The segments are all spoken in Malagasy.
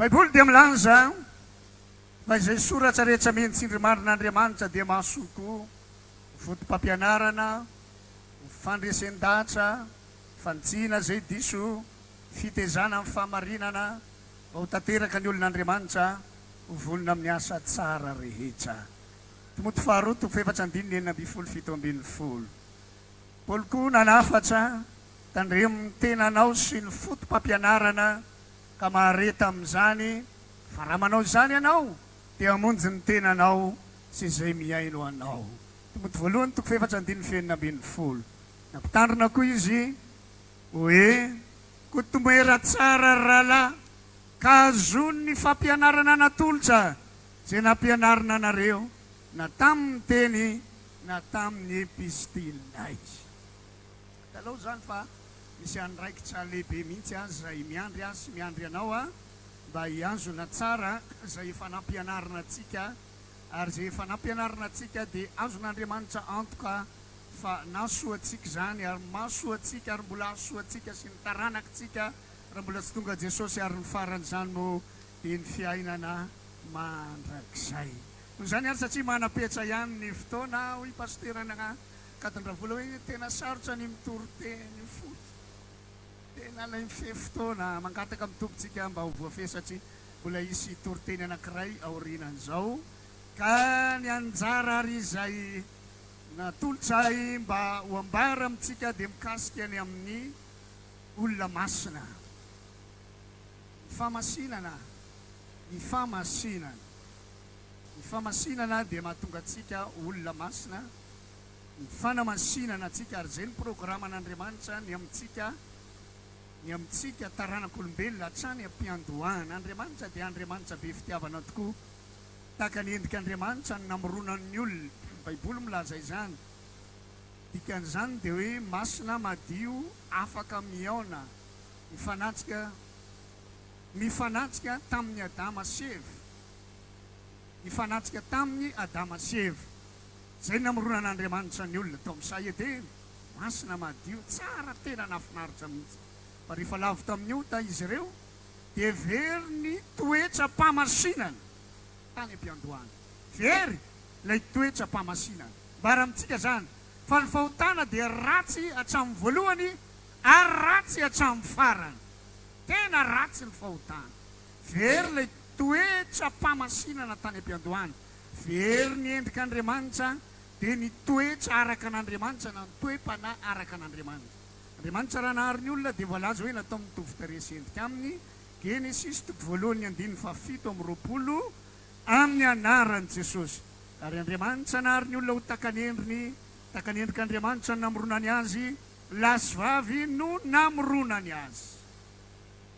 Baiboly dia milaza fa izay soratra rehetra ameny tsindrimandrin'Andriamanitra dia mahasoa koa ho foto-pampianarana, ho fandresen-dahatra, fanitsiana izay diso, fitezana amin'ny fahamarinana, mba ho tanteraka ny olon'Andriamanitra, ho vonona amin'ny asa tsara rehetra. Timoty faharoa toko fahefatra andininy 16 17. Paoly koa nanafatra, Tandremo ny tenanao sy ny foto-pampianarana, ka mahareta amin'izany, fa raha manao izany ianao, dia hamonjy ny tenanao sy izay mihaino anao. Timoty voalohany toko fahefatra andininy faha-16. Nampitandrina koa izy hoe, Koa tomoera tsara, ry rahalahy, ka azony ny fampianarana natolotra izay nampianarina anareo, na tamin' ny teny na tamin' ny epistilinay. Hitanao izany fa misy andraikitra lehibe mihitsy aza izay miandry ahy sy miandry anao mba hihazona tsara izay efa nampianarina antsika, ary izay efa nampianarina antsika dia azon'Andriamanitra antoka fa nahasoa antsika izany ary mahasoa antsika ary mbola hahasoa antsika sy ny taranakitsika raha mbola tsy tonga Jesosy ary ny faran'izany moa dia ny fiainana mandrakizay. Noho izany ary satria manam-petra ihany ny fotoana hoy Pasitera Ankadindravola hoe tena sarotra ny mitory teny fohy. Tena ilay mifehy fotoana. Mangataka amin'ny Tompontsika mba ho voafehy satria mbola hisy toriteny anankiray aorianan'izao ka ny anjara ary izay natolotra ahy mba ho ambara amintsika dia mikasika ny amin'ny olona masina. Ny fahamasinana, ny fahamasinana. Ny fahamasinana dia mahatonga antsika ho olona masina, ny fanamasinana antsika, ary izay no programan'Andriamanitra ny amintsika, ny amintsika taranak'olombelona hatrany am-piandohana. Andriamanitra dia Andriamanitra be fitiavana tokoa. Tahaka ny endrik'Andriamanitra no namoronany ny olona. Ny Baiboly milaza izany. Dikan'izany dia hoe masina, madio, afaka mihaona, mifanatrika, mifanatrika tamin'i Adama sy Eva. Nifanatrika taminy Adama sy Eva. Izay namoronan'Andriamanitra ny olona tao amin'ny saha Edena, masina, madio, tsara, tena nahafinaritra mihitsy. Fa rehefa lavo tamin'ny ota izy ireo, dia very ny toetram-pahamasinana tany am-piandohana. Very ilay toetram-pahamasinana. Ambara amintsika izany fa ny fahotana dia ratsy hatramin'ny voalohany ary ratsy hatramin'ny farany. Tena ratsy ny fahotana. Very ilay toetram-pahamasinana tany am-piandohana. Very ny endrik'Andriamanitra, dia ny toetra araka an'Andriamanitra na ny toe-panahy araka an'Andriamanitra. Andriamanitra raha nahary ny olona dia voalaza hoe natao mitovy tarehy sy endrika aminy, Genesisy toko voalohany andininy faha-27, amin'ny anaran'i Jesosy. Ary Andriamanitra nahary ny olona ho tahaka ny endriny, tahaka ny endrik'Andriamanitra no namoronany azy, lahy sy vavy no namoronany azy.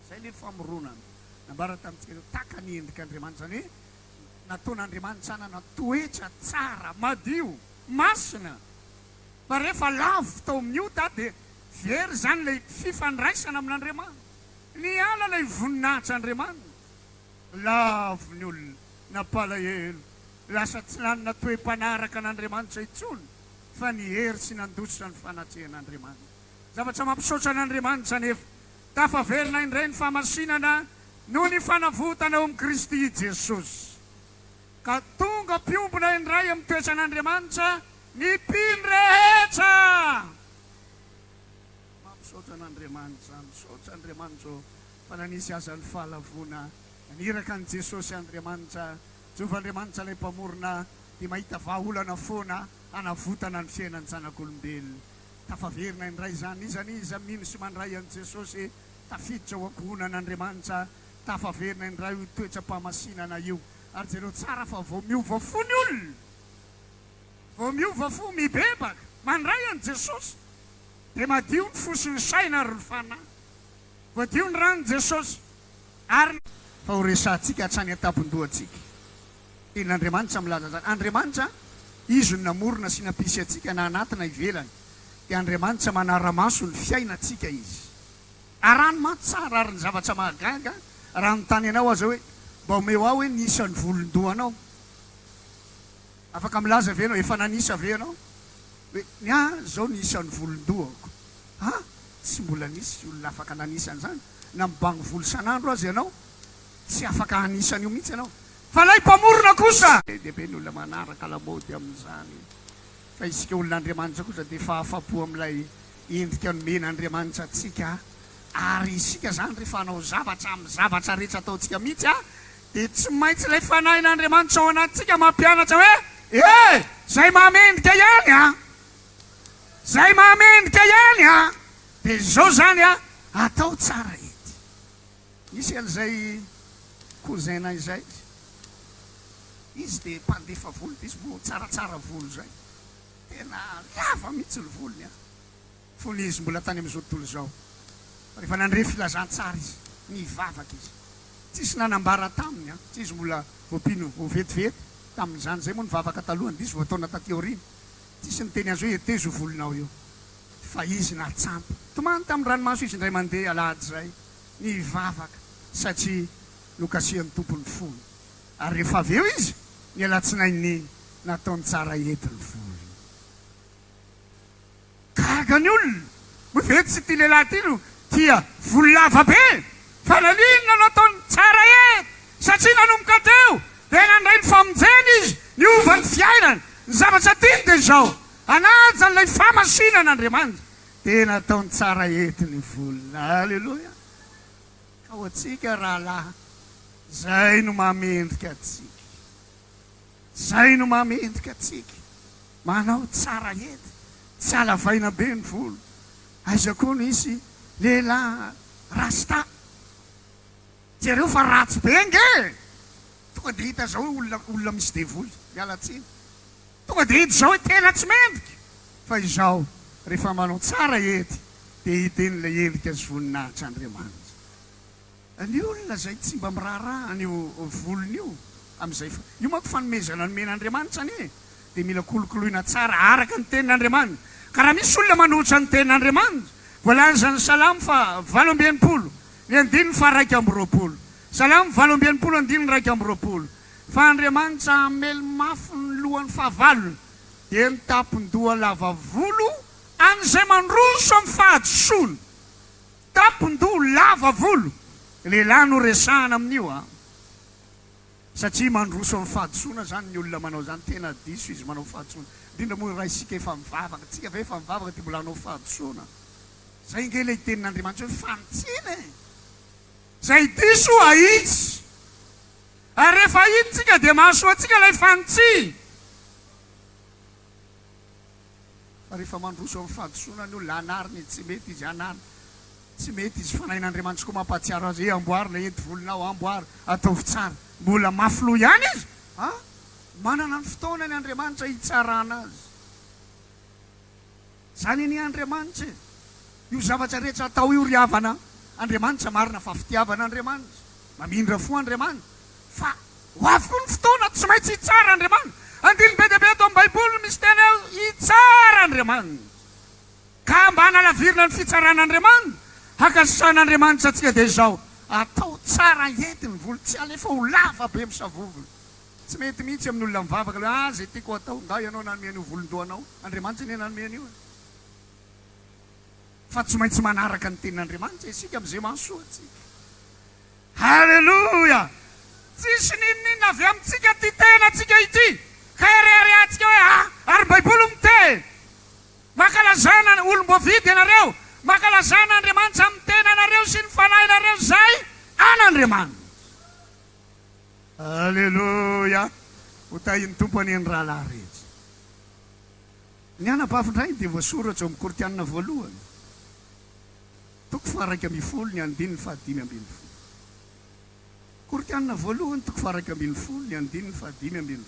Izay ilay famoronana nambara tamintsika teo, tahaka ny endrik'Andriamanitra, izany hoe nataon'Andriamanitra hanana toetra tsara, madio, masina. Fa rehefa lavo tao amin'ny ota dia very izany ilay fifandraisana amin'Andriamanitra. Niala ilay voninahitr'Andriamanitra. Lavo ny olona, nampalahelo, lasa tsy nanana toe-panahy araka an'Andriamanitra intsony fa nihery sy nandositra ny fanatrehan'Andriamanitra. Zavatra mampisaotra an'Andriamanitra anefa, tafaverina indray ny fahamasinana noho ny fanavotana ao amin'i Kristy Jesosy. Ka tonga mpiombona indray amin'ny toetran'Andriamanitra ny mpino rehetra. Mampisaotra an'Andriamanitra, misaotra Andriamanitra ô, fa na nisy aza ny fahalavoana, naniraka an'i Jesosy Andriamanitra. Jehovah Andriamanitra ilay Mpamorona dia mahita vahaolana foana hanavotana ny fiainan'ny zanak'olombelona. Tafaverina indray izany, n'iza n'iza mino sy mandray an'i Jesosy, tafiditra ao ankohonan'Andriamanitra, tafaverina indray io toetram-pahamasinana io. Ary jereo tsara fa vao miova fo ny olona, vao miova fo, mibebaka, mandray an'i Jesosy, dia madio ny fo sy ny saina ary ny fanahy. Voadio ny ran'i Jesosy, ary. Fa ho resahantsika hatrany an-tampon-dohantsika. Tenin'Andriamanitra milaza izany. Andriamanitra, Izy no namorona sy nampisy antsika na anaty na ivelany. Dia Andriamanitra manara-maso ny fiainantsika Izy. Arahany mantsy tsara ary ny zavatra mahagaga raha anontany anao aza hoe mba omeo ahy hoe ny isan'ny volon-dohanao. Afaka milaza ve ianao? Efa nanisa ve ianao? Hoe ny ahy izao ny isan'ny volon-dohako. Ha? Tsy mbola nisy olona afaka nanisa an'izany. Na mibango volo isan'andro aza ianao. Tsy afaka hanisa an'io mihitsy ianao. Fa ilay Mpamorona kosa! Be dia be ny olona manaraka lamaody amin'izany. Fa isika olon'Andriamanitra kosa dia efa afa-po amin'ilay endrika nomen'Andriamanitra antsika. Ary isika izany rehefa hanao zavatra amin'ny zavatra rehetra ataontsika mihitsy dia tsy maintsy ilay Fanahin'Andriamanitra ao anatintsika mampianatra hoe, E! Izay mahamendrika ihany an! Izay mahamendrika ihany an! Dia izao izany an, atao tsara ety. Nisy an'izay cousin-nay izay, izy dia mpandefa volo, dia izy moa tsaratsara volo izay. Tena lava mihitsy ny volony an! Fony izy mbola tany amin'izao tontolo izao. Fa rehefa nandre filazantsara izy, nivavaka izy. Tsisy nanambara taminy an, tsy izy mbola vao mpino vao vetivety tamin'izany, izay moa nivavaka talohany, diso vao taona taty aoriana. Tsisy niteny azy hoe hetezo io volonao io. Fa izy nahatsampa. Tomany tamin'ny ranomaso izy indray mandeha alahady izay, nivavaka satria nokasihan'ny Tompo ny fony. Ary rehefa avy eo izy, ny alatsinainy iny, nataony tsara hety ny volony. Gaga ny olona, moa ve tsy ity lehilahy ity no tia volo lava be? Fa naninona no ataony tsara eto? Satria nanomboka teo dia nandray ny famonjena izy, niova ny fiainany. Ny zavatra tiany dia izao, hanaja an'ilay fahamasinan'Andriamanitra. Dia nataony tsara eto ny volony. Aleloia! Ka ho antsika rahalahy, izay no mahamendrika antsika. Izay no mahamendrika antsika. Manao tsara hety, tsy halavaina be ny volo. Aiza koa no hisy lehilahy rasta? Jereo fa ratsy be ange e! Tonga dia hita izao hoe olona olona misy devoly. Miala tsiny. Tonga dia hita izao hoe tena tsy mendrika. Fa izao, rehefa manao tsara hety dia hita eny ilay endrika sy voninahitr'Andriamanitra. Ny olona izay tsy mba miraharaha an'io volony io amin'izay, io manko fanomezana nomen'Andriamanitra anie e, dia mila kolokoloina tsara araka ny tenin'Andriamanitra. Ka raha misy olona manohitra ny tenin'Andriamanitra, voalazan'ny Salamo faha 68, ny andininy faha 21, Salamo 68 andininy 21, fa Andriamanitra hamely mafy ny lohan'ny fahavalony, dia ny tampon-doha lava volo an'izay mandroso amin'ny fahadisoana. Tampon-doha lava volo, lehilahy no resahana amin'io an! Satria mandroso amin'ny fahadisoana izany ny olona manao izany, tena diso izy manao fahadisoana, indrindra moa raha isika efa mivavaka, tsika ve efa mivavaka dia mbola hanao fahadisoana? Zay ange ilay tenin'Andriamanitra hoe fanitsiana e! Zay diso ahitsy, ary rehefa ahitsy tsika dia mahasoa antsika ilay fanitsiana. Fa rehefa mandroso amin'ny fahadisoana ny olona, anarina izy, tsy mety izy, anarina, tsy mety izy, Fanahin'Andriamanitra koa mampahatsiaro azy, he amboary ilay ety volonao, amboary, ataovy tsara. Mbola mafy loha ihany izy, an! Manana ny fotoanany Andriamanitra hitsarana azy. Izany anie Andriamanitra e! Io zavatra rehetra atao io ry havana, Andriamanitra marina fa fitiavana Andriamanitra, mamindra fo Andriamanitra, fa Ho avy koa ny fotoana tsy maintsy hitsara Andriamanitra. Andininy be dia be eto amin'ny Baiboly no misy teny hoe hitsara Andriamanitra. Ka mba hanalavirana ny fitsaran'Andriamanitra, hankasitrahan'Andriamanitra antsika dia izao, atao tsara hety ny volo, tsy alefa ho lava be misavovona. Tsy mety mihitsy amin'ny olona mivavaka ilay hoe, ah, izay tiako hatao, angaha ianao nanome an'io volon-dohanao? Andriamanitra anie nanome an'io e. Fa tsy maintsy manaraka ny tenin'Andriamanitra isika amin'izay mahasoa antsika. Haleloia! Tsisy n'inon'inona avy amintsika ity tenantsika ity ka ireharehantsika hoe ah! Ary ny Baiboly miteny, Mankalazana olom-boavidy ianareo, mankalazana Andriamanitra amin'ny tenanareo sy ny fanahinareo izay an'Andriamanitra. Haleloia! Ho tahin'ny Tompo anie ny rahalahy rehetra. Ny anabavy indray dia voasoratra ao amin'ny Korintiana voalohany. Toko faha-11 ny andininy faha-15. Korintiana voalohany toko faha-11 ny andininy faha-15.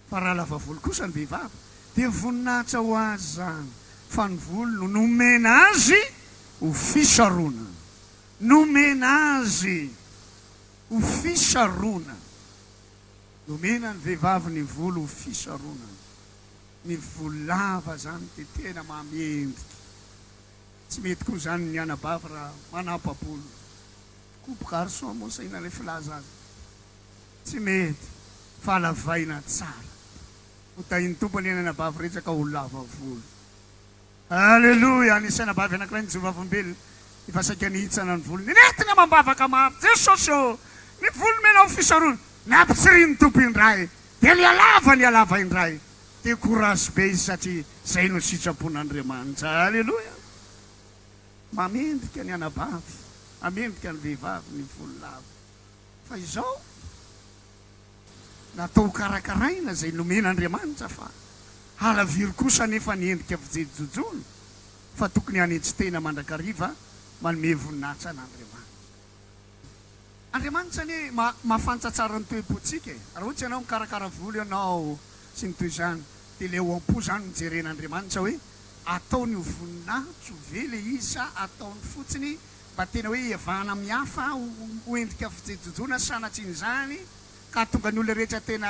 Fa raha lava volo kosa ny vehivavy, dia voninahitra ho azy izany, fa ny volo no nomena azy ho fisaronana. Nomena azy ho fisaronana. Nomena ny vehivavy ny volo ho fisaronana. Ny volo lava zany dia tena mahamendrika. Tsy mety koa zany ny anabavy raha manapa-bolo. Coupe garçon moa sa inona ilay filaza azy. Tsy mety fa lavaina tsara. Ho tahin'ny Tompo anie ny anabavy rehetra ka ho lava volo. Aleloia! Nisy anabavy anankiray nijoro vavolombelona. Efa saika nihintsana ny volony. Nentina amam-bavaka mafy, Jesosy ô! Ny volo nomenao ho fisaronana. Nampitsirian'ny Tompo indray. Dia nihalava nihalava indray. Dia courage be izy satria izay no sitrapon'Andriamanitra. Aleloia! Mamendrika ny anabavy, mamendrika ny vehivavy ny volo lava. Fa izao, natao hokarakaraina izay nomen'Andriamanitra fa halaviro kosa anefa ny endrika fijejojoana fa tokony hanetry tena mandrakariva manome voninahitra an'Andriamanitra. Andriamanitra anie mahafantsa tsara ny toe-pontsika e! Raha ohatra ianao mikarakara volo ianao sy ny toy izany dia ilay ao am-po izany no jeren'Andriamanitra hoe ataony ho voninahitro ve ilay izy sa ataony fotsiny mba tena hoe hiavahana amin'ny hafa ho endrika fijejojoana sanatrian'izany ka hahatonga ny olona rehetra tena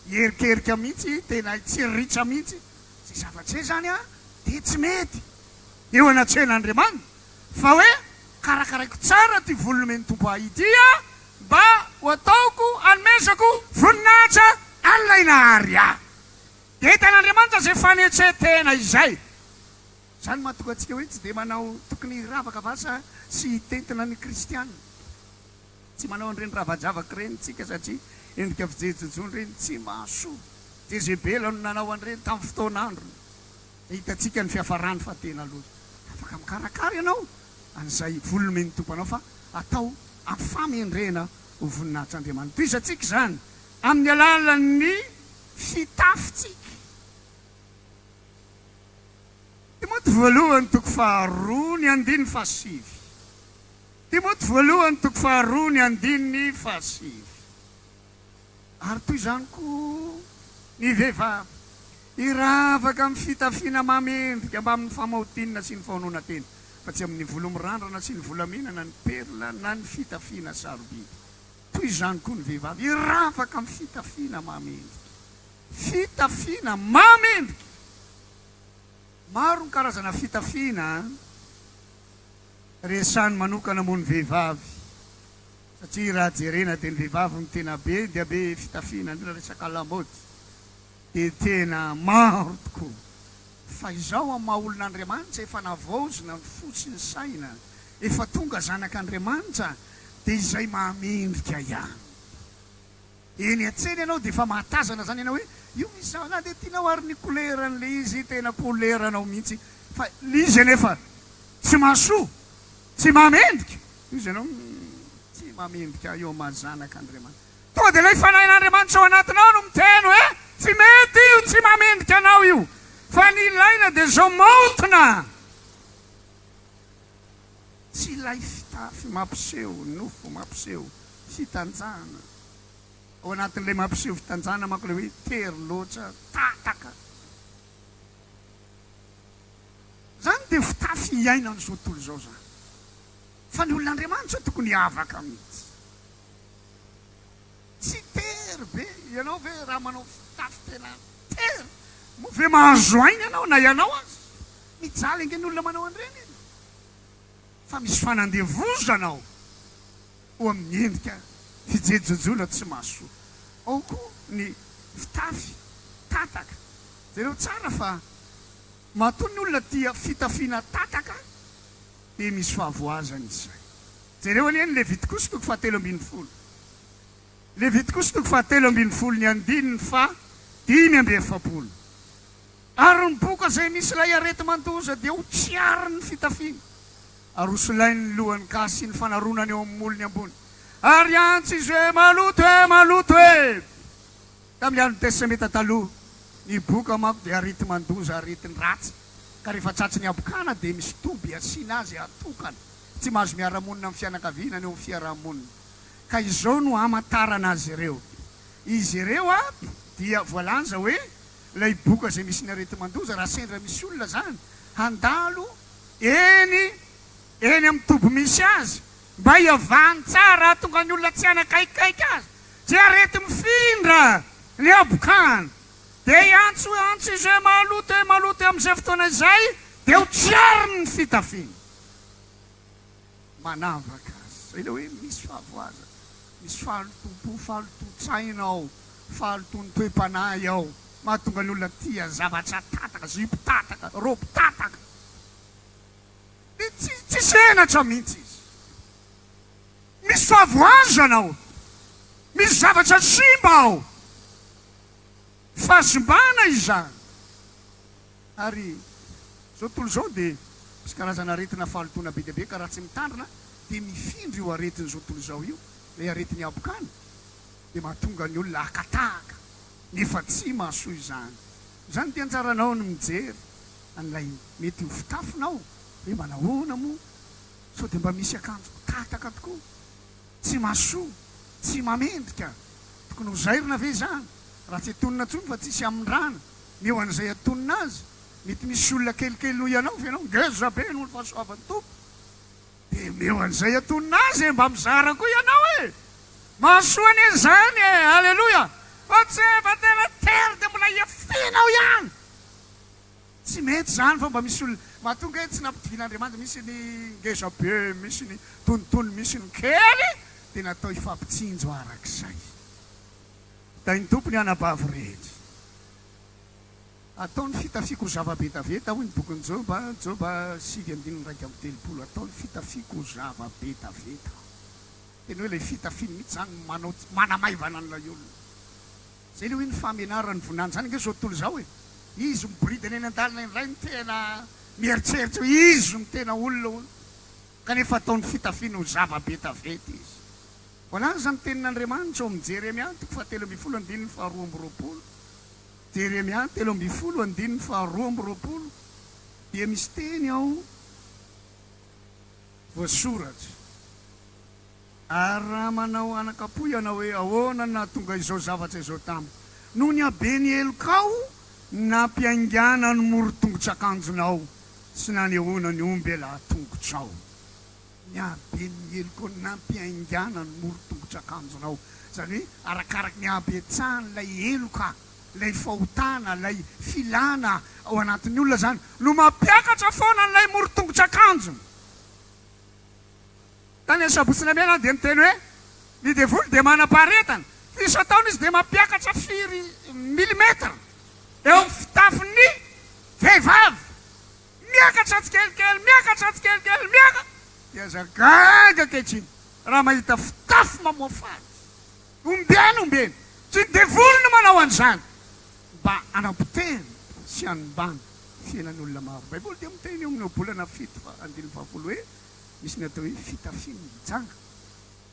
hiherikerika mihitsy, tena hitsiriritra mihitsy. Izay zavatra izay izany dia tsy mety eo anatrehan'Andriamanitra fa hoe karakaraiko tsara ity volo nomen'ny Tompo ahy ity mba ho ataoko hanomezako voninahitra an'ilay Nahary ahy. Dia hitan'Andriamanitra izay fanetren-tena izay. Izany mahatonga antsika hoe tsy dia manao tokony hiravaka va sa sy hitentina ny kristiana. Tsy manao an'ireny ravajavaka ireny isika satria endrika fijejojoana ireny tsy mahasoa. Jezebela no nanao an'ireny tamin'ny fotoan'androny. Dia hitantsika ny fiafarany fa tena loza. Afaka mikarakara ianao an'izay vola nomen'ny Tompo anao fa atao amin'ny fahamendrehana ho voninahitr'Andriamanitra. Tohizantsika izany amin'ny alalan'ny fitafintsika. Timoty voalohany toko faharoa ny andininy fahasivy. Timoty voalohany toko faharoa ny andininy fahasivy. Ary toy izany koa ny vehivavy, hiravaka amin'ny fitafiana mahamendrika mbamin'ny famaotinina sy ny fahononan-tena, fa tsy amin'ny volo mirandrana sy ny volamena na ny perla na ny fitafiana sarobidy. Toy izany koa ny vehivavy, hiravaka amin'ny fitafiana mahamendrika. Fitafiana mahamendrika. Maro ny karazana fitafiana resahiny manokana moa ny vehivavy satria raha jerena dia ny vehivavy no tena be dia be fitafiana indrindra resaka lamaody dia tena maro tokoa. Fa izao amin'ny maha olon'Andriamanitra efa navaozina ny fo sy ny saina, efa tonga zanak'Andriamanitra dia izay mahamendrika ihany. Eny an-tsena ianao dia efa mahatazana izany ianao hoe io misy zavatra na dia tianao ary ny couleur-n'ilay izy tena couleur-nao mihitsy fa ilay izy anefa tsy mahasoa, tsy mahamendrika, hoy izy ianao humm tsy mahamendrika ahy eo amin'ny maha zanak'Andriamanitra. Tonga dia ilay fanahin'Andriamanitra ao anatinao no miteny hoe tsy mety io, tsy mahamendrika anao io fa ny ilaina dia izao maotina. Tsy ilay fitafy mampiseho nofo mampiseho fitanjahana. Ao anatin'ilay mampiseho fitanjahana manko ilay hoe tery loatra, tataka. Izany dia fitafy iainan'izao tontolo izao izany. Fa ny olon'Andriamanitra tokony hiavaka mihitsy. Tsy tery be ianao ve raha manao fitafy tena tery? Moa ve mahazo aina ianao na ianao aza? Mijaly ange ny olona manao an'ireny e! Fa misy fanandevozana ao ho amin'ny endrika fijejojoana tsy mahasoa. Ao koa ny fitafy tataka. Jereo tsara fa matoa ny olona tia fitafiana tataka dia misy fahavoazana izay. Jereo anie ny Levitikosy toko fahatelo ambin'ny folo. Levitikosy toko fahatelo ambin'ny folo ny andininy faha 45. Ary ny boka izay misy ilay areti-mandoza dia ho triariny ny fitafiany, ary ho solainy ny lohany ka hasiany fanaronana eo amin'ny molony ambony, ary hiantso izy hoe, Maloto e! Maloto e! Tamin'ny andron'ny Testamenta Taloha, ny boka manko dia areti-mandoza, aretin-dratsy, ka rehefa tratry ny habokana dia misy toby asiana azy atokana, tsy mahazo miara-monina amin'ny fianakaviana na eo amin'ny fiaraha-monina. Ka izao no hamantarana azy ireo, izy ireo dia voalaza hoe ilay boka izay misy ny areti-mandoza, raha sendra misy olona izany handalo eny eny amin'ny toby misy azy, mba hiavahany tsara hahatonga ny olona tsy hanakaikaiky azy, izay areti-mifindra ny habokany, dia hiantso antso izy hoe maloto e, maloto e, amin'izay fotoana izay dia ho triariny ny fitafiany. Manavaka azy. Izay ilay hoe misy fahavoazana, misy fahalotoam-po, fahalotoan-tsaina ao, fahalotoan'ny toe-panahy ao, mahatonga ny olona tia zavatra tataka, zipo tataka, robe tataka. Dia tsy tsisy. Tsisy henatra mihitsy izy. Misy fahavoazana ao. Misy zavatra simba ao. Fahasimbana izany. Ary izao tontolo izao dia misy karazana aretina fahalotoana be dia be ka raha tsy mitandrina dia mifindra io aretin'izao tontolo izao io, ilay aretin'ny habokana, dia mahatonga ny olona haka tahaka nefa tsy mahasoa izany. Izany dia anjaranao ny mijery an'ilay mety ho fitafinao hoe manahoana moa, sao dia mba misy akanjo mitataka tokoa. Tsy mahasoa, tsy mamendrika. Tokony ho zairina ve izany? Raha tsy atonina intsony fa tsisy hamindrana ny eo an'izay atonina azy. Mety misy olona kelikely noho ianao fa ianao ngeza be noho ny fahasoavan'ny Tompo. Dia omeo an'izay atonina azy e! Mba mizara koa ianao e! Mahasoa anie izany e! Aleloia! Fa tsy efa tena tery dia mbola hiafianao ihany! Tsy mety izany fa mba misy olona mahatonga hoe tsy nampitovian'Andriamanitra, misy ny ngeza be, misy ny tonitony, misy ny kely, dia natao hifampitsinjo arak'izay. Tahin'ny Tompo ny anabavy rehetra. Atao ny fitafiako ho zava-betaveta, hoy ny bokin'i Joba, Joba sivy andininy 31, atao ny fitafiako ho zava-betaveta. Tena hoe ilay fitafiany mihitsy izany no manao, manamaivana an'ilay olona. Zay le hoe ny fahamenaran'ny voninahiny zany ange zao tontolo izao e! Izy miboridana eny an-dalana indray no tena mieritreritra hoe izy no tena olona hono, kanefa ataony fitafiana ho zava-betaveta izy. Voalaza ny tenin'Andriamanitra ao amin'ny Jeremia toko fahatelo ambin'ny folo andininy faharoa amby roapolo, Jeremia 13 andininy faharoa amby roapolo dia misy teny ao voasoratra. Ary raha manao anakam-po ianao hoe, 'Ahoana no nahatonga izao zavatra izao tamiko? Noho ny haben'ny helokao no nampiaingàna ny moron-tongotr'akanjonao sy nanehoana ny ombelatongotrao. Ny haben'ny helokao no nampiaingàna ny moron-tongotr'akanjonao. Izany hoe, arakaraky ny habetsahan'ilay heloka, ilay fahotana, ilay filàna ao anatin'ny olona izany, no mampiakatra foana an'ilay moron-tongotr'akanjony. Tany Asabotsy Namehana dia niteny hoe, Ny devoly dia manam-paharetana. Isan-taona izy dia mampiakatra firy milimetatra eo amin'ny fitafin'ny vehivavy. Miakatra tsikelikely, miakatra tsikelikely, miakatra. Dia aza gaga ankehitriny raha mahita fitafy mamoafady. Ombieny ombieny. Tsy ny devoly no manao an'izany mba hanampotehana sy hanimbana fiainan'olona maro. Ny Baiboly dia miteny eo amin'ny Ohabolana fito andininy fahafolo hoe, Misy ny atao hoe fitafian'ny janga,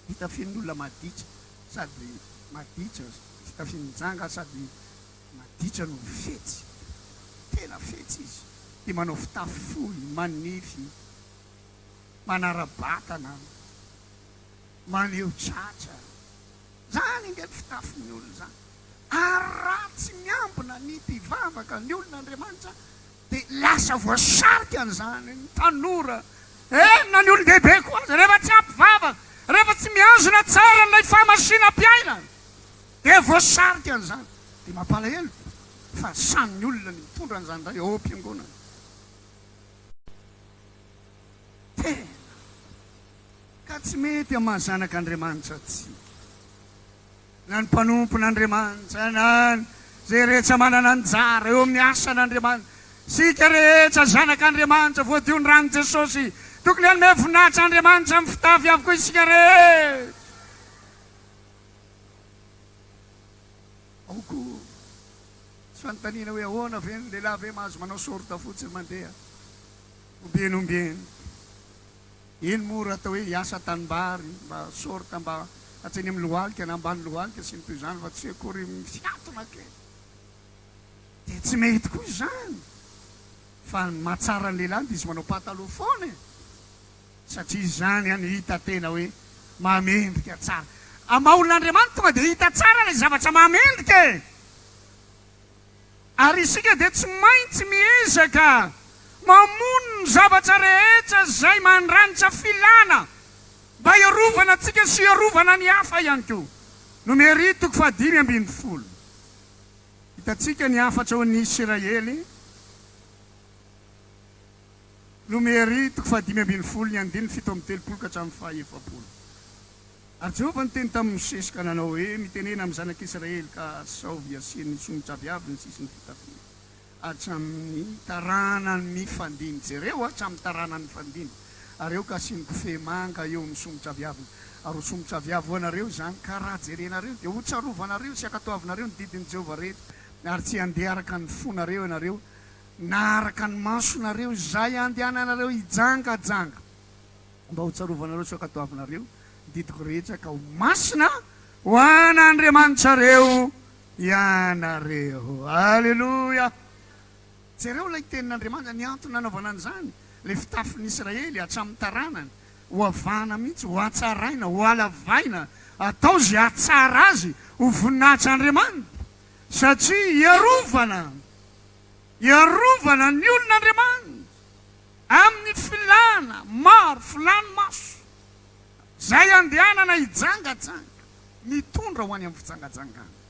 fitafian'ny olona maditra sady maditra, fitafian'ny janga sady maditra no fetsy, tena fetsy izy, dia manao fitafy fohy, manify, manara-batana, maneho tratra. Izany ange ny fitafin'ny olona izany. Ary raha tsy miambina ny mpivavaka, ny olon'Andriamanitra, Dia lasa voasarika an'izany ny tanora, eny na ny olon-dehibe koa aza, rehefa tsy ampy vavaka, rehefa tsy mihazona tsara an'ilay fahamasinam-piainana, dia voasarika an'izany. Dia mampalahelo fa sahin'ny olona ny mitondra an'izany indray ao am-piangonana. Tena ka tsy mety amin'ny maha zanak'Andriamanitra antsika. na ny mpanompon'Andriamanitra, na izay rehetra manana anjara eo amin'ny asan'Andriamanitra. Isika rehetra zanak'Andriamanitra, voadion'ny ran'i Jesosy. Tokony hanome voninahitra Andriamanitra amin'ny fitafy avokoa isika rehetra. Ao koa tsy fanontaniana hoe ahoana ve ny lehilahy ve mahazo manao sorta fotsiny mandeha ombieny ombieny. Eny moa raha atao hoe hiasa tanimbary mba sorte mba hatreny amin'ny lohalika na ambany lohalika sy ny toy izany fa tsy hoe akory mifiatona kely dia tsy mety koa izany fa ny mahatsara ny lehilahy dia izy manao pataloha foana e! Satria izany any hita tena hoe mahamendrika tsara. Amin'ny maha olon'Andriamanitra tonga dia hita tsara ilay zavatra mahamendrika e! Ary isika dia tsy maintsy miezaka mamono ny zavatra rehetra izay mandranitra filana mba hiarovana antsika sy hiarovana ny hafa ihany koa. Nomery toko fahadimy ambin'ny folo. Hitantsika ny hafatra ho an'ny Isiraely. Nomery toko fahadimy ambin'ny folo ny andininy 37 ka hatramin'ny fahaefapolo. Ary Jehovah niteny tamin'i Mosesy ka nanao hoe, Mitenena amin'ny zanak'Israely ka asaovy asian'ny somotraviavy ny sisin'ny fitafiana, hatramin'ny taranany mifandimby. Jereo, hatramin'ny taranany mifandimby. Ary aoka hasiany kofehy manga eo amin'ny somotraviaviny. Ary ho somotraviavy ho anareo izany, ka raha jerenareo, dia hotsarovanareo sy hankatoavinareo ny didin'i Jehovah rehetra, ary tsy handeha araka ny fonareo ianareo, na araka ny masonareo izay andehananareo hijangajanga, mba hotsarovanareo sy hankatoavinareo ny didiko rehetra, ka ho masina ho an'Andriamanitrareo ianareo. Aleloia! Jereo ilay tenin'Andriamanitra, ny antony nanaovana an'izany, ilay fitafin'ny Israely hatramin'ny taranany, ho avahana mihitsy, ho hatsaraina, ho halavaina, atao izay hahatsara azy ho voninahitr'Andriamanitra, satria hiarovana, hiarovana ny olon'Andriamanitra amin'ny filàna maro, filàn'ny maso, izay andehanana hijangajanga, mitondra ho any amin'ny fijangajangana.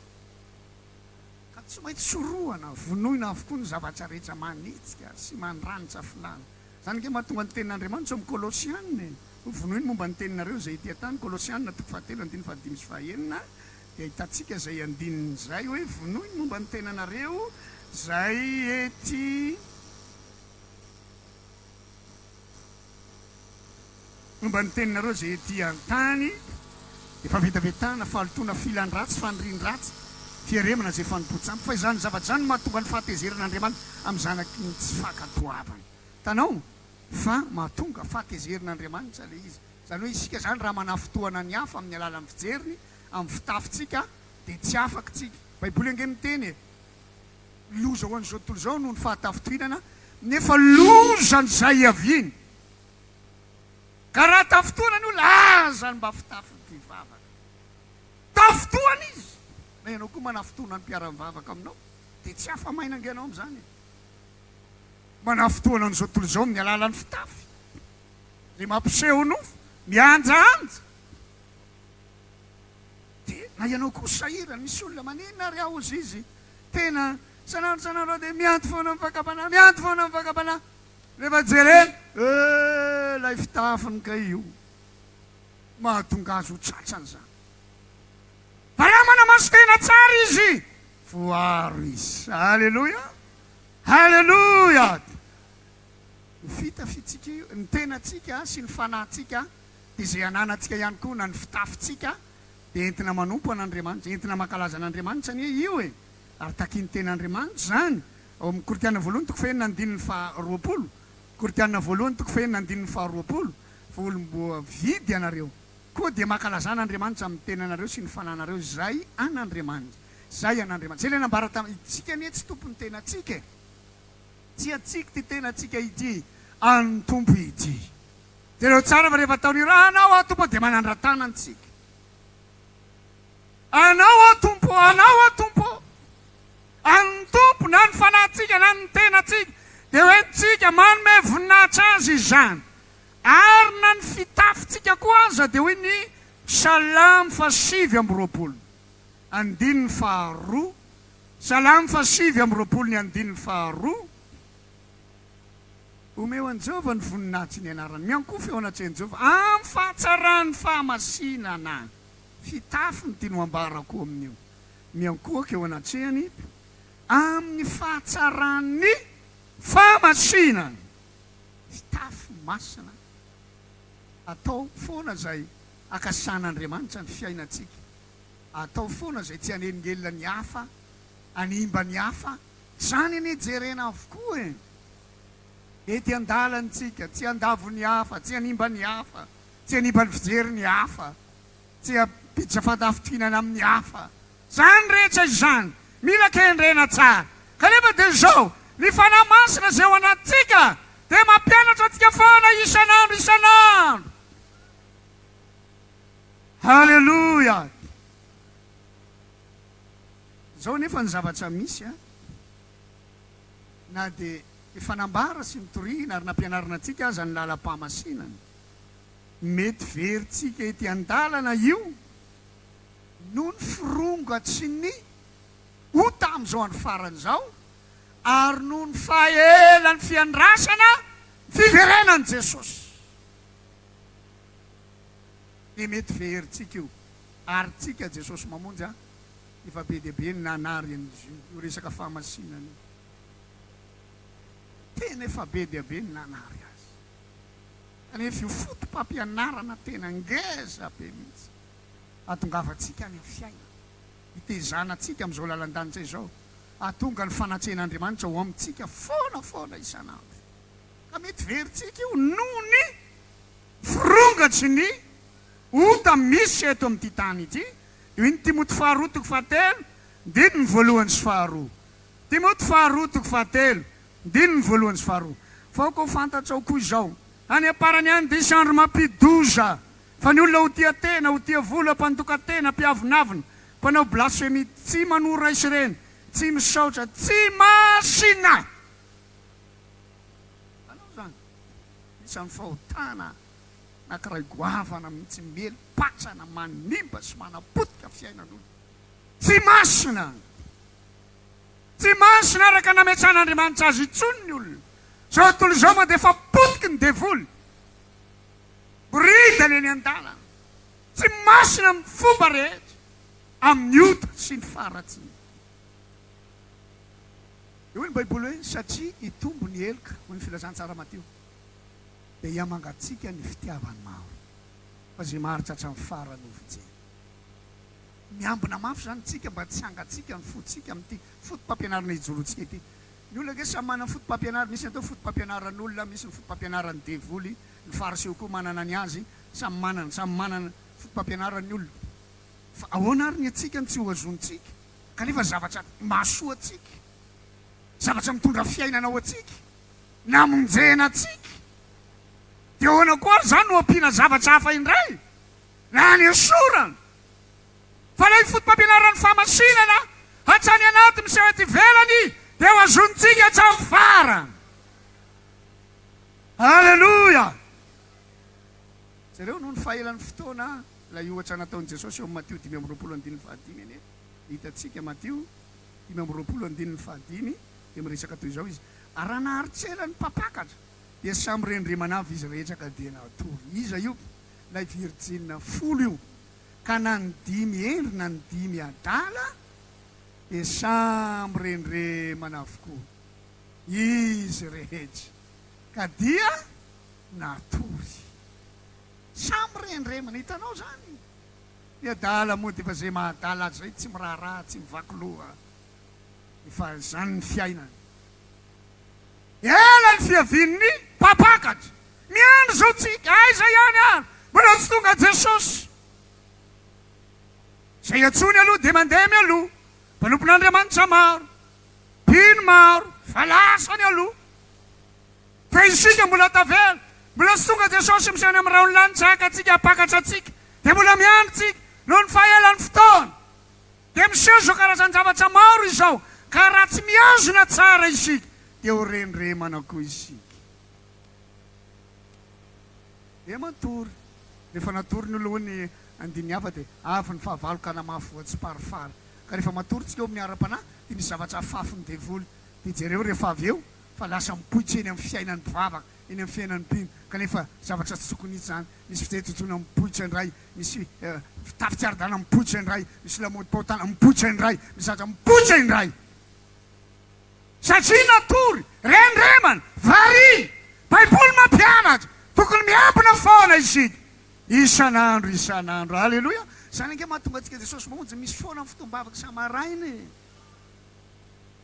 Ka tsy maintsy sorohana, vonoina avokoa ny zavatra rehetra manetsika sy mandranitra filàna. Izany ange mahatonga ny tenin'Andriamanitra ao amin'ny Kolosiana e! Ho vonoiny momba ny teninareo izay ety an-tany, Kolosiana toko fahatelo andininy fahadimy sy fahenina, dia ahitantsika izay andininy izay hoe vonoiny momba ny tenanareo izay ety. Momba ny teninareo izay ety an-tany, dia fahavetavetana, fahalotoana, filan-dratsy, fanirian-dratsy, fieremana izay fanompoan-tsampy, fa izany zavatra izany no mahatonga ny fahatezeran'Andriamanitra amin'ny zanaky ny tsy fankatoavana. Hitanao fa mahatonga fahatezeran'Andriamanitra ilay izy. Izany hoe isika izany raha manafintohana ny hafa amin'ny alalan'ny fijeriny, amin'ny fitafintsika, dia tsy afaka isika. Baiboly ange miteny e! Loza ho an'izao tontolo izao noho ny fahatafintohinana, nefa lozan'izay hiaviany. Ka raha tafintohina ny olona, aza ny mba fitafy ny mpivavaka. Tafintohana izy! Na ianao koa manafintohina ny mpiara-mivavaka aminao, dia tsy afa-maina ange ianao amin'izany e! Manafintohana an'izao tontolo izao amin'ny alalan'ny fitafy, izay mampiseho nofo, mihanjahanja. Dia na ianao koa sahirana, misy olona maninona ary aho hozy izy, tena isan'andro isan'andro aho dia mianto foana amin'ny fakam-panahy, mianto foana amin'ny fakam-panahy. Rehefa jerena, eh, ilay fitafiny kay io, mahatonga azy ho tratrany izany. Fa raha manamasin-tena tsara izy, voaro izy. Aleloia! Aleloia! Ny fitafintsika io, ny tenantsika sy ny fanahintsika dia izay ananantsika ihany koa na ny fitafintsika dia entina manompo an'Andriamanitra, entina mankalaza an'Andriamanitra anie io e! Ary takian'ny Tenin'Andriamanitra izany ao amin'ny Korintiana voalohany toko fahenina andininy faha 20, Korintiana voalohany toko fahenina andininy faha 20, Fa olom-boavidy ianareo, koa dia mankalazà an'Andriamanitra amin'ny tenanareo sy ny fananareo izay an'Andriamanitra, izay an'Andriamanitra. Izay ilay nambara tamin'ny, isika anie tsy tompon'ny tenantsika e! Tsy antsika ity tenantsika ity, an'ny Tompo ity. Jereo tsara fa rehefa atao ny raha Anao aho Tompo dia manandra-tanana isika. Anao aho Tompo, Anao aho Tompo. An'ny Tompo na ny fanahintsika na ny tenantsika dia hoentintsika manome voninahitra Azy izany. Ary na ny fitafintsika koa aza dia hoy ny Salamo faha-29 andininy faharoa, Salamo faha-29 ny andininy faharoa, Omeo an'i Jehovah ny voninahitry ny anarany. Miankohofa eo anatrehan'i Jehovah amin'ny fahatsaran'ny fahamasinana. Fitafy no tiany ho ambarako amin'io. Miankohoka eo anatrehany amin'ny fahatsaran'ny fahamasinana. Fitafy masina. Atao foana izay hakasan'Andriamanitra ny fiainantsika. Atao foana izay tsy hanelingelina ny hafa, hanimba ny hafa. Izany anie jerena avokoa e! Ety an-dalana isika, tsy handavo ny hafa, tsy hanimba ny hafa, tsy hanimba ny fijery ny hafa, tsy hampiditra fahatafintohinana amin'ny hafa. Izany rehetra izany, mila kendrena tsara. Kanefa dia izao, ny Fanahy Masina izay ao anatintsika dia mampianatra antsika foana isan'andro isan'andro. Haleloia! Izao anefa ny zavatra misy an! Na dia efa nambara sy notorihina ary nampianarina antsika aza ny lalam-pahamasinana, mety verintsika ety an-dalana io noho ny firongatry ny ota amin'izao andro farany izao ary noho ny fahaelan'ny fiandrasana ny fiverenan'i Jesosy. Dia mety verintsika io ary tsika Jesosy mamonjy an! Efa be dia be ny nanary an'izy io, io resaka fahamasinana io. Tena efa be dia be ny nanary azy. Kanefa io foto-pampianarana tena ngeza be mihitsy hahatongavantsika any amin'ny fiainana, hitezana antsika amin'izao lalan-danitra izao, hahatonga ny fanatrehan'Andriamanitra ho amintsika foana foana isan'andro. Ka mety verintsika io noho ny firongatry ny ota misy eto amin'ity tany ity. Dia hoy ny Timoty faharoa toko fahatelo, ndininy voalohany sy faharoa. Timoty faharoa toko fahatelo, ndininy voalohany sy faharoa. Fa aoka ho fantatrao koa izao, any am-parany any dia hisy andro mampidi-doza, fa ny olona ho tia tena, ho tia vola, mpandoka tena, mpiavonavona, mpanao blasfemia, tsy manoa ray sy reny, tsy misaotra, tsy masina. Hitanao izany? Isan'ny fahotana anankiray goavana mihitsy, miely patrana, manimba sy manapotika fiainan'olona. Tsy masina! Tsy masina araka ny nametrahan'Andriamanitra azy intsony ny olona. Izao tontolo izao moa dia efa potiky ny devoly. Boridana eny an-dalana. Tsy masina amin'ny fomba rehetra, amin'ny ota sy ny faharatsiana. Dia hoy ny Baiboly hoe, Satria hitombo ny heloka, hoy ny Filazantsara Matio, dia hihamangatsiaka ny fitiavan'ny maro, fa izay maharitra hatramin'ny farany ho vonjena. Miambina mafy izany isika mba tsy hangatsiaka ny fontsika amin'ity foto-pampianarana ijoroantsika ity. Ny olona ange samy manana ny foto-pampianarany, misy ny atao hoe foto-pampianaran'olona, misy ny foto-pampianaran'ny devoly, ny fariseo koa manana ny azy, samy manana, samy manana foto-pampianarany ny olona. Fa ahoana ary ny antsika no tsy ho azonintsika? Kanefa zavatra mahasoa antsika, zavatra mitondra fiainana ho antsika, namonjena antsika. Dia ahoana koa ary izany no ampiana zavatra hafa indray? Na anesorana? Fa ilay foto-pampianaran'ny fahamasinana hatrany anaty miseho ety ivelany dia ho azonintsika hatramin'ny farany. Aleloia! Jereo noho ny fahelan'ny fotoana ilay ohatra nataon'i Jesosy eo amin'ny Matio 25 andininy fahadimy anie. Hitantsika Matio 25 andininy fahadimy dia miresaka toy izao izy, Ary raha naharitra ela ny mpampakatra dia samy rendremana avy izy rehetra ka dia natory. Iza io? Ilay virjina folo io. Ka na ny dimy hendry na ny dimy adala dia samy rendremana avokoa izy rehetra ka dia natory. Samy rendremana. Hitanao izany? Ny adala moa dia efa izay mahadala azy izay, tsy miraharaha, tsy mivaky loha. Efa izany ny fiainany. Ela ny fiavian'ny mpampakatra. Miandry izao tsika. Aiza ihany ary? Mbola tsy tonga Jesosy. Izay antsoiny aloha dia mandeha mialoha. Mpanompon'Andriamanitra maro, mpino maro, fa lasany aloha. Fa isika mbola tavela. Mbola tsy tonga Jesosy miseho any amin'ny rahon'ny lanitra haka antsika, hampakatra antsika. Dia mbola miandry tsika noho ny fahelan'ny fotoana. Dia miseho izao karazan-javatra maro izao, ka raha tsy mihazona tsara isika, dia ho rendremana koa isika. Dia matory. Rehefa natory ny olona, hoy ny andininy hafa, dia avy ny fahavalo ka namafy voa tsiparifary. Ka rehefa matory tsika eo amin'ny ara-panahy, dia misy zavatra afafin'ny devoly. Dia jereo rehefa avy eo, fa lasa mipoitra eny amin'ny fiainan'ny mpivavaka, eny amin'ny fiainan'ny mpino, kanefa zavatra tsy tokony hisy izany. Misy fijejojona mipoitra indray, misy fitafy tsy ara-dalàna mipoitra indray, misy lamaodim-pahotana mipoitra indray, misy zavatra mipoitra indray. Satria natory, rendremana, variana. Baiboly mampianatra, tokony miambina foana isika, isan'andro isan'andro. Aleloia! Izany ange mahatonga antsika Jesosy Mamonjy misy foana ny fotoam-bavaka isa-maraina e.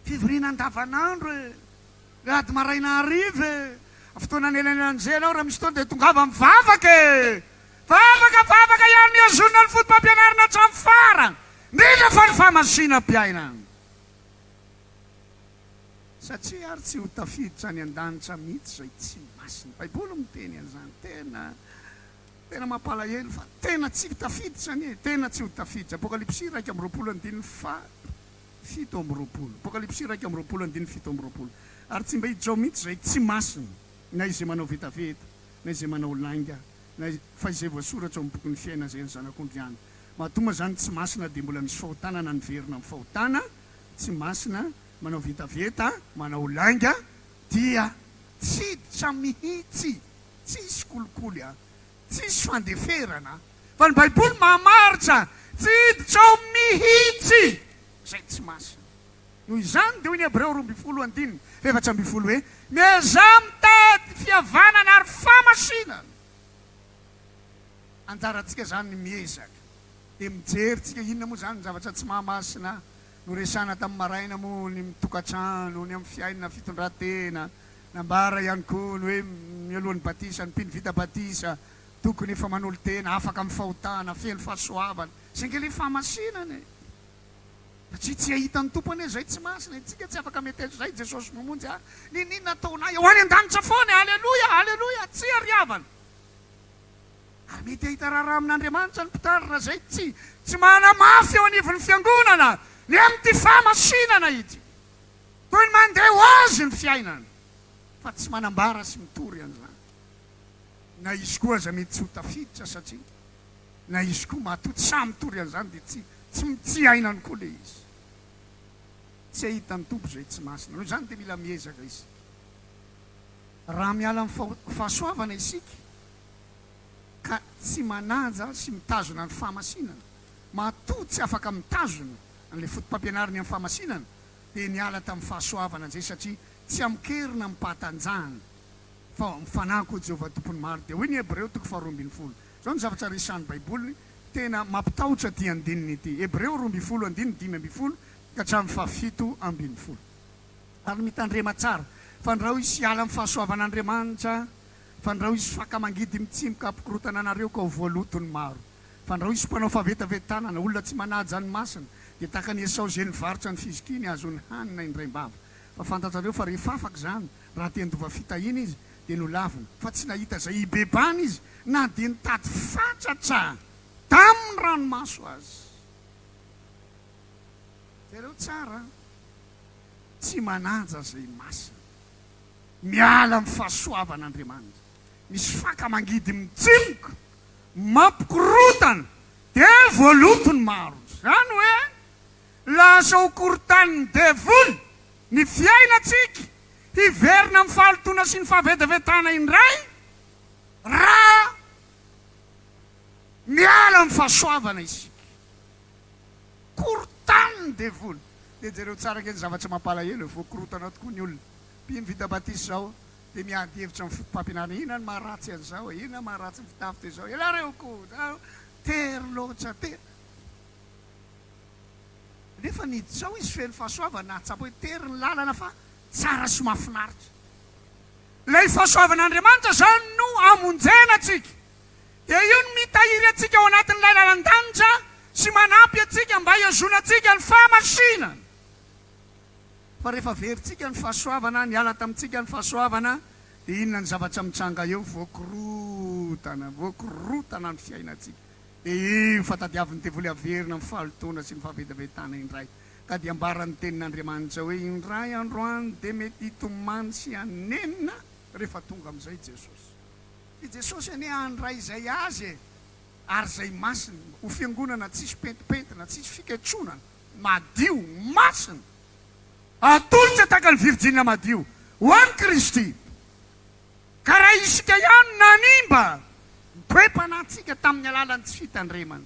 Fivoriana andavanandro e! Le ady maraina hariva e! Fotoana anelanelan'izay ianao raha misy fotoana dia tongava mivavaka e! Vavaka, vavaka ihany mihazonina ny foto-pampianarana hatramin'ny farany, indrindra fa ny fahamasinam-piainana. Satria ary tsy ho tafiditra any an-danitra mihitsy izay tsy masina. Baiboly miteny an'izany. Tena, tena mampalahelo fa tena tsy ho tafiditra anie, tena tsy ho tafiditra. Apokalypsy 21 andininy faha. 27. Apokalypsy 21 andininy 27. Ary tsy mba hiditra ao mihitsy izay tsy masina, na izay manao vetaveta, na izay manao lainga, na fa izay voasoratra ao amin'ny bokin'ny fiainana izay an'ny Zanak'ondry ihany. Matoa moa izany tsy masina dia mbola misy fahotana na niverina amin'ny fahotana, tsy masina, manao vetaveta, manao lainga, dia tsy hiditra mihitsy, tsy hisy kolikoly an! Tsisy fandeferana fa ny baiboly mamaritra tsy hiditra ao mihitsy izay tsy masina. Noho izany dia hoy ny Hebreo 12 andininy 14 hoe, Miezaha mitady fihavanana ary fahamasinana. Anjarantsika izany ny miezaka. Dia mijery tsika inona moa izany ny zavatra tsy mahamasina noresahana tamin'ny maraina moa ny mitokantrano, ny amin'ny fiainana fitondran-tena. Nambara ihany koa ny hoe mialohan'ny batisa, ny mpino vita batisa tokony efa manolo-tena, afaka amin'ny fahotana, feno fahasoavana. Izay ange ilay fahamasinana e! Satria tsy hahita ny Tompo anie izay tsy masina e! Tsika tsy afaka meteza izay Jesosy mamonjy ahy, niniana ataonay ho any an-danitra foana e! Aleloia! Aleloia! Tsia ry havana! Ary mety hahita raharaha amin'Andriamanitra ny mpitarina izay tsy tsy manamafy eo anivon'ny fiangonana ny amin'ity fahamasinana ity. Toy ny mandeha ho azy ny fiainana fa tsy manambara sy mitory an'izany. Na izy koa aza mety tsy ho tafiditra satria na izy koa matoa tsy sahy mitory an'izany dia tsy tsy tsy iainany koa ilay izy. Tsy hahita ny Tompo izay tsy masina. Noho izany dia mila miezaka isika. Raha miala amin'ny fahasoavana isika ka tsy manaja sy mitazona ny fahamasinana, matoa tsy afaka mitazona an'ilay foto-pampianarany amin'ny fahamasinana, dia niala tamin'ny fahasoavana izay satria tsy amin-kery na amim-pahatanjahana fa amin'ny fanahy koa Jehovah Tompon'ny maro. Dia hoy ny Hebreo toko faharoa ambin'ny folo. Izao ny zavatra resahin'ny Baiboly tena mampitahotra ity andininy ity. Hebreo 12 andininy 15 ka hatramin'ny fahafito ambin'ny folo. Ary mitandrema tsara, fandrao hisy hiala amin'ny fahasoavan'Andriamanitra, fandrao hisy faka mangidy mitsimoka hampikorontana anareo ka ho voaloto ny maro. Fandrao hisy mpanao fahavetavetanana, olona tsy manaja ny masina, dia tahaka an'i Esao izay nivarotra ny fizokiany hahazoany hanina indraim-bava. Fa fantatrareo fa rehefa afaka izany, raha te handova fitahiana izy, dia nolavina, fa tsy nahita izay hibebahana izy, na dia nitady fatratra tamin'ny ranomaso aza. Jereo tsara an! Tsy manaja izay masina. Miala amin'ny fahasoavan'Andriamanitra. Misy faka mangidy mitsimoka, mampikorontana, dia voaloto ny maro. Izany hoe lasa ho korontanin'ny devoly ny fiainantsika, hiverina amin'ny fahalotoana sy ny fahavetavetana indray raha miala amin'ny fahasoavana isika. Korontaniny devoly. Dia jereo tsara ange ny zavatra mampalahelo e, voakorontana tokoa ny olona. Mpino vita batisa izao dia miady hevitra amin'ny foto-pampianarana, inona no maharatsy an'izao e, inona maharatsy ny fitafy toy izao, ianareo koa tery loatra, tery. Nefa niditra ao izy feno fahasoavana, nahatsapa hoe tery ny lalana fa tsara sy mahafinaritra. Ilay fahasoavan'Andriamanitra izany no hamonjena antsika. Dia io no mitahiry antsika ao anatin'ilay lalan-danitra sy manampy antsika mba hihazonantsika ny fahamasinana. Fa rehefa verintsika ny fahasoavana, niala tamintsika ny fahasoavana, dia inona ny zavatra mitranga eo? Voakorotana, voakorotana ny fiainantsika. Dia io fa tadiavin'ny devoly haverina amin'ny fahalotoana sy ny fahavetavetana indray. Ka dia ambaran'ny Tenin'Andriamanitra hoe, Indray andro any dia mety hitomany sy hanenina rehefa tonga amin'izay Jesosy. I Jesosy anie handray izay Azy e! Ary izay masina, ho fiangonana tsisy pentimpentina, tsisy fiketronana, madio, masina, atolotra tahaka ny virjina madio ho an'i Kristy. Ka raha isika ihany nanimba ny toe-panahintsika tamin'ny alalan'ny tsy fitandremana,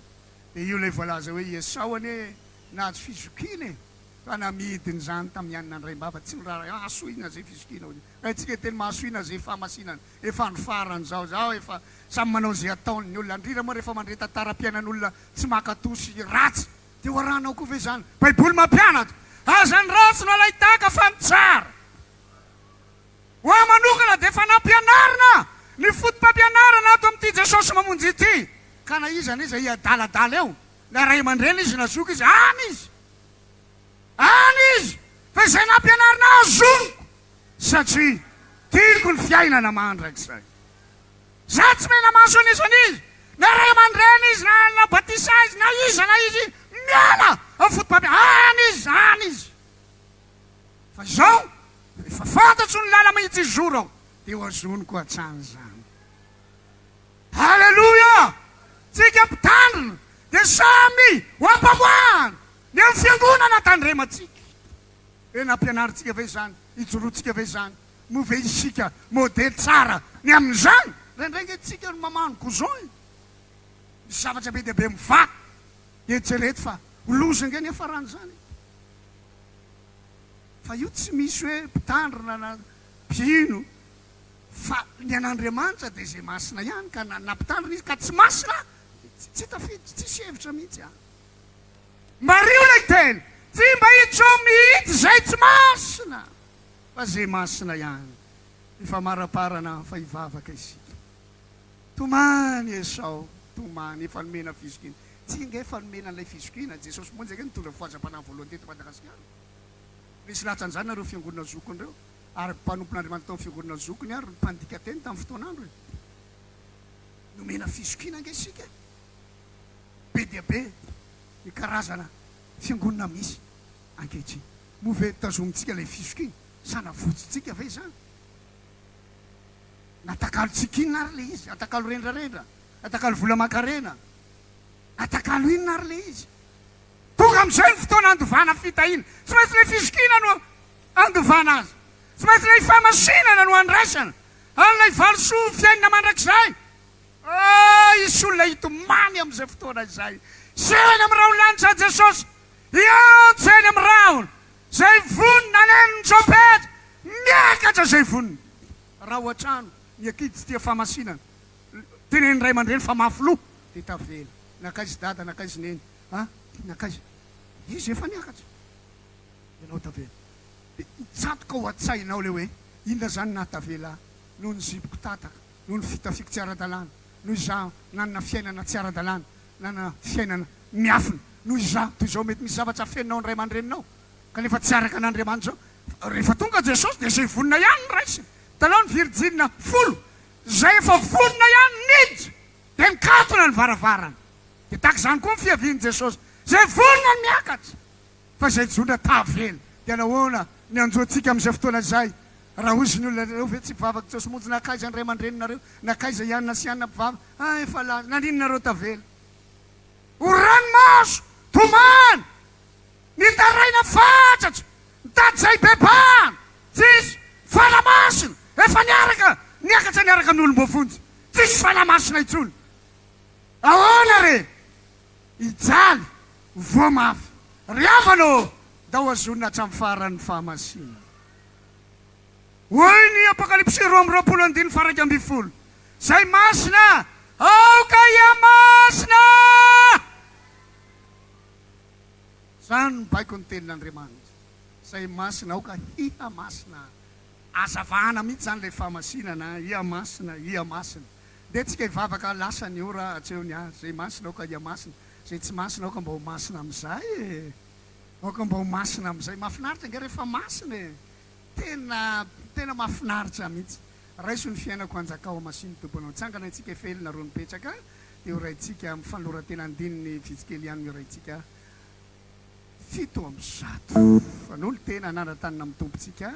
dia io ilay voalaza hoe i Esao anie nahazo fizokiana e! Fa namidiny izany tamin'ny hanina andraimbava, tsy miraharaha, hahasohina izay fizokiana hoy. Haintsika teny mahasohina izay fahamasinana. Efa andro farany izao, izao efa samy manao izay ataony ny olona, indrindra moa rehefa mandre tantaram-piainan'olona tsy mankatò sy ratsy, dia ho arahanao koa ve izany? Baiboly mampianatra, Aza ny ratsy no alain-tahaka fa ny tsara. Ho ahy manokana dia efa nampianarina ny foto-pampianarana ato amin'ity Jesosy Mamonjy ity, ka na iza na iza hiadaladala eo, na ray aman-dreny izy na zoky izy, any izy! Any izy fa izay nampianarina ahy azoniko satria tiako ny fiainana mandrakizay. Za tsy mena-maso an'iza n'iza, na ray aman-dreny izy na na batisa izy na iza na iza izy, miala amin'ny foto-pampianarana, any izy, any izy. Fa izao, rehefa fantatro ny lala-mahitsy hizoro aho, dia ho azoniko hatrany izany. Haleloia! Tsika mpitandrina dia samy ho ampamoahana ny amin'ny fiangonana tandremantsika. Hoe nampianarintsika ve izany? Ijoroantsika ve izany? Moa ve isika modely tsara ny amin'izany? Indraindray ange tsika no mamano goujon e! Misy zavatra be dia be mivaha. Eritrereto fa ho loza ange ny hiafaran'izany e! Fa io tsy misy hoe mpitandrina na mpino. Fa ny an'Andriamanitra dia izay masina ihany ka na nampitandrina izy ka tsy masina tsy tafiditra, tsisy hevitra mihitsy an. Mariho ilay teny, tsy mba hiditra ao mihitsy izay tsy masina fa izay masina ihany. Ifamaraparana fa hivavaka isika. Tomany Esao, tomany, efa nomena fizokiana. Tsy ange efa nomena an'ilay fizokiana, Jesosy monjy ange nitondra fifohazam-panahy voalohany teto Madagasikara. Misy latsan'izany nareo fiangonana zokiny ireo. Ary mpanompon'Andriamanitra tao amin'ny fiangonana zokiny ary mpandika teny tamin'ny fotoan'androny. Nomena fizokiana ange isika e! Be dia be ny karazana fiangonana misy ankehitriny. Moa ve tazomintsika ilay fizokiana sa navotsontsika ve izany? Natakalontsika inona ary ilay izy? Atakalo rendrarendra? Atakalo vola aman-karena? Atakalo inona ary ilay izy? Tonga amin'izay ny fotoana handovana fitahiana. Tsy maintsy ilay fizokiana no handovana azy. Tsy maintsy ilay fahamasinana no handraisana an'ilay valisoa ho fiainana mandrakizay. Ah, hisy olona hitomany amin'izay fotoana izay. Hiseho eny amin'ny rahon'ny lanitra Jesosy. Hiantso eny amin'ny rahona izay vonona, haneno ny trompetra, miakatra izay vonona. Raha ao an-trano, ny ankizy tsy tia fahamasinana, tenenin'ny ray aman-dreny fa mafy loha, dia tavela. Nankaiza i dada, nankaiza i neny? A! Nankaiza? Izy efa niakatra. Ianao tavela. Dia hitsatoka ao an-tsainao ilay hoe, Inona izany nahatavela ahy? Noho ny zipoko tataka, noho ny fitafiako tsy ara-dalàna, noho izaho nanana fiainana tsy ara-dalàna, nanana fiainana miafina, noho izaho toy izao. Mety misy zavatra afeninao ny ray aman-dreninao, kanefa tsy araka an'Andriamanitra izao. Rehefa tonga Jesosy dia izay vonona ihany no raisiny. Hitanao ny virjina folo, izay efa vonona ihany niditra, dia nikatona ny varavarana. Dia tahaka izany koa ny fiavian'i Jesosy. Izay vonona ny miakatra, fa izay jondra tavela. Dia nahoana ny hanjo antsika amin'izay fotoana izay? Raha hozy ny olona, Nareo ve tsy mpivavaka Jesosy Monjy? Nankaiza ny ray aman-dreninareo? Nankaiza i Anna sy Anna mpivavaka? Ah, efa lasa. Naninona nareo tavela? Ho ranomaso, tomany, nitaraina fatratra, nitady izay hibebahana. Tsisy Fanahy Masina, efa niaraka, niakatra niaraka amin'ny olom-boafonja. Tsisy Fanahy Masina intsony. Ahoana re? Hijaly, ho voa mafy. Ry havana ô, ndao hazonina hatramin'ny faran'ny fahamasinana. Hoy ny Apokalypsy 22 andininy faha-11, Izay masina, aoka hihamasina! Izany no baikon'ny Tenin'Andriamanitra. Izay masina, aoka hihamasina. Hazavana mihitsy izany ilay fahamasinana, hihamasina, hihamasina. Ndeha tsika hivavaka lasa ny ora hatreo ny ahy, zay masina aoka hihamasina, zay tsy masina aoka mba ho masina amizay e! Aoka mba ho masina amizay, mahafinaritra ange rehefa masina e! Tena tena mahafinaritra mihitsy. Raiso ny fiainako hanjakao hamasino Tompo anao. Tsangana itsika efa ela nareo nipetraka dia ho raintsika amin'ny fanoloran-tena andininy vitsy kely ihany no raintsika 107. Fanolo-tena hanara-tanana amin'ny Tompontsika.